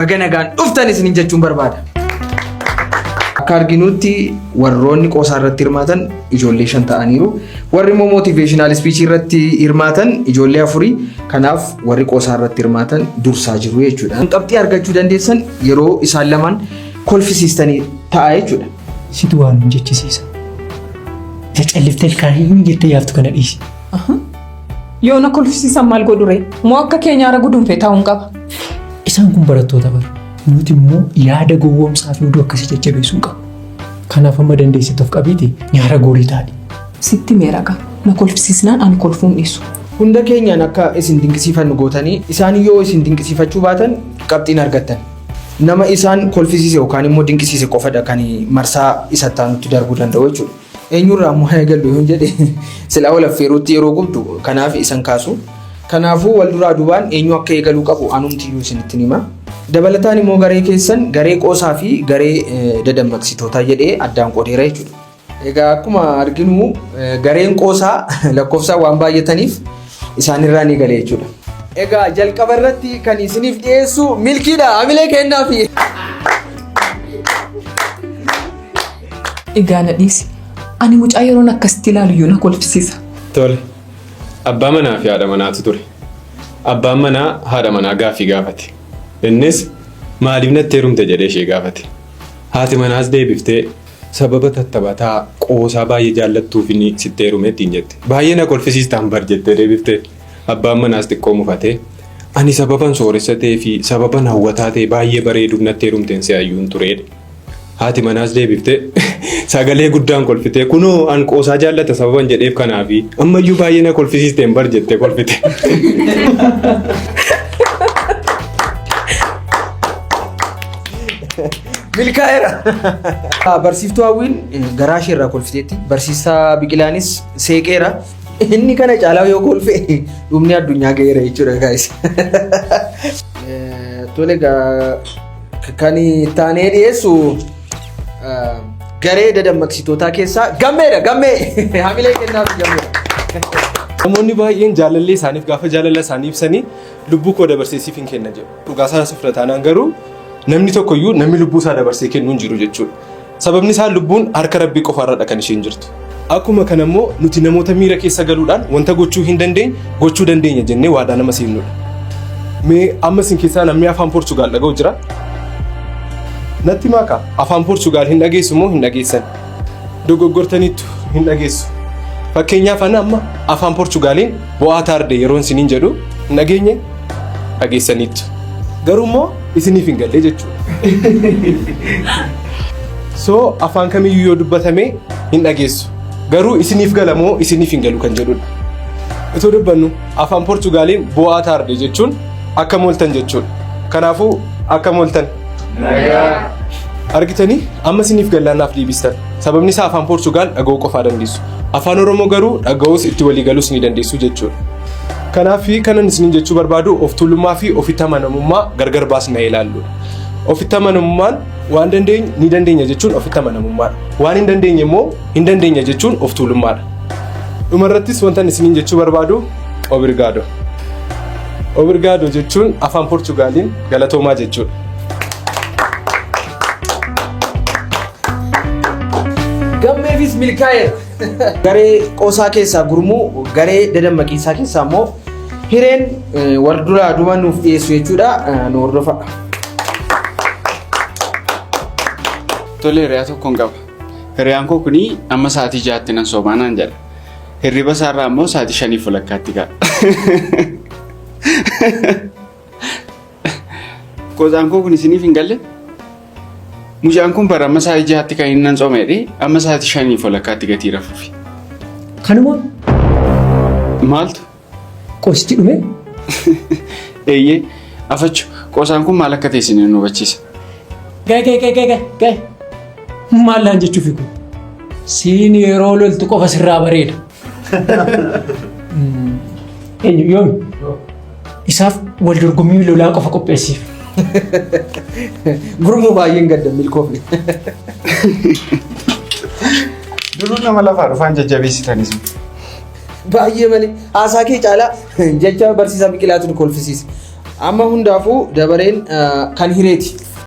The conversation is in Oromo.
Baga nagaan dhuftan isiniin jechuun barbaada. Akka arginutti warroonni qoosaa irratti hirmaatan ijoollee 5 ta'aniiru. Warri immoo motivational speech irratti hirmaatan ijoollee 4. Kanaaf warri qoosaa irratti hirmaatan dursaa jiru jechuudha. Qabxii argachuu dandeessan yeroo isaan lamaan kolfisiistanii ta'a jechuudha. Situ waan nu jechisiisa. Isa calliftee ilkaan hin jettee yaaftu kana dhiisi. Yoo na kolfisiisan maal godhu ree? Moo akka kee nyaara gudunfee taa'uun qaba? Isaan kun barattoota bara. Nuti immoo yaada gowwoomsaa fi oduu akkasii jajjabeessuu hin qabnu. Kanaaf amma dandeessetti of qabiiti nyaara goorii taadhi. Sitti himeera gaa. Na kolfisiisnaan ani kolfuu hin dhiisu. Hunda keenyaan akka isin dinqisiifannu gootanii isaan yoo isin dinqisiifachuu baatan qabxii hin argattan. Nama isaan kolfisiise yookaan immoo dinqisiise qofadha kan marsaa isa itti aanutti darbuu danda'u jechuudha. Eenyurraa immoo haa eegallu yoon jedhe silaa wal affeeruutti yeroo gubdu kanaaf isan kaasu. Kanaafuu wal duraa duubaan eenyu akka eegaluu qabu anumtiyyuu isinittin hima. Dabalataan immoo garee keessan garee qoosaa fi garee dadammaqsitootaa jedhee addaan qoodeera jechuudha. Egaa akkuma arginu gareen qoosaa lakkoofsaan waan baay'ataniif isaanirraa ni gale jechuudha. Egaa jalqaba irratti kan isiniif dhiyeessu milkiidha. Hamilee kennaafi. Egaa na dhiisi. Ani mucaa yeroon akkasitti ilaalu iyyuu na kolfisiisa. Tole. Abbaa manaa fi haadha manaatu ture. Abbaan manaa haadha manaa gaaffii gaafate. Innis maaliif natti heerumte jedhee ishee gaafate. Haati manaas deebiftee sababa tattaphataa qoosaa baay'ee jaallattuufin sitti heerume ittiin jette. Baay'ee na kolfisiistaan bar jettee deebifte. Abbaan manaas xiqqoo mufatee ani sababan sooressa ta'ee fi sababan hawwataa ta'e baay'ee bareeduuf natti heerumteen si'ayyuun ture jedhe. Haati manaas deebiftee sagalee guddaan kolfitee kunoo an qoosaa jaallata sababan jedheef kanaafi ammayyuu baay'ee na kolfisiisteen bar jettee kolfite. Milkaa'eera. Barsiiftuu Hawwiin garaa ishee irraa kolfiteetti. Barsiisaa Biqilaanis seeqeera. Inni kana caalaa yoo kolfe dhumni addunyaa ga'eera jechuudha guys. Tole egaa kan taanee dhiyeessu garee dadammaqsitootaa keessaa gammeedha gammee hamilee kennaaf gammee. Namoonni baay'een jaalallee isaaniif gaafa jaalala isaanii ibsanii lubbuu koo dabarsee siif hin kenna jedhu. Dhugaa isaa sifra taanaan garuu namni tokkoyyuu namni lubbuu isaa dabarsee kennuu hin jiru jechuudha. Sababni isaa lubbuun harka rabbii qofaarradha kan isheen jirtu. Akkuma kana immoo nuti namoota miira keessa galuudhaan wanta gochuu hin dandeenye gochuu dandeenya jennee waadaa nama seennudha. Mee amma isin keessaa namni afaan Poorchugaal dhaga'u jira? Natti himaa kaa afaan Poorchugaal hin dhageessu moo hin dhageessan? Dogoggortaniittu hin dhageessu. Fakkeenyaaf ana amma afaan Poorchugaaliin bo'aa taarde yeroon isiniin jedhu hin dhageenye dhageessaniittu. Garuu immoo isiniif hin galle jechuudha. So afaan kamiyyuu yoo dubbatame hin dhageessu. Garuu isiniif gala moo isiniif hin galu kan jedhudha. Itoo dubbannu afaan Poorchugaaliin bu'aa taarde jechuun akkam ooltan jechuudha. Kanaafuu akkam ooltan? Argitanii amma isiniif gallaan naaf deebistan. Sababni isaa afaan Poorchugaal dhaga'uu qofaa dandeessu. Afaan Oromoo garuu dhaga'uus itti walii galuus ni dandeessu jechuudha. Kanaaf kanan isiniin jechuu barbaadu of tuulummaa fi ofitti amanamummaa gargar baasnee ilaallu. Ofitti amanamummaan waan dandeenyu ni dandeenya jechuun ofitti amanamummaadha. Waan hin dandeenye immoo hin dandeenya jechuun of tuulummaadha. Dhumarrattis wantan isiniin jechuu barbaadu obrigado. Obrigado jechuun afaan Poorchugaaliin galatoomaa jechuudha. Gammeefis milkaa'eera. Garee qoosaa keessaa gurmuu, garee dadammaqiinsaa keessaa immoo hireen wal duraa duuba nuuf dhiyeessu jechuudha. Nu hordofaa. Tole hiriyaa tokkoon qaba. Hiriyaan koo kuni amma sa'aatii ja'atti nan soomaa naan jedha. Hirriba isaarraa immoo sa'aatii shaniif walakkaatti ka'a. Qoosaan koo kun isiniif hin galle? Mucaan kun bara amma sa'aatii ja'atti kan inni nan sooma jedhee amma sa'aatii shaniif walakkaatti gatii rafuufi. Kanuma Maaltu? Qoosichi dhume? Eeyyee afachu qoosaan kun maal akka ta'e isin nu hubachiisa. Ga'e ga'e ga'e ga'e ga'e. Maal laan jechuufi kun? Siin yeroo loltu qofa sirraa bareeda. Eenyu yoomi? Isaaf wal dorgommii lolaa qofa qopheessiif. Gurmuu baay'een gadda milkoofne. Duruu nama lafaa dhufaan jajjabeessitanis. Baay'ee malee haasaa kee caalaa jecha barsiisaa Biqilaatu nu kolfisiise. Amma hundaafuu dabareen kan hireeti.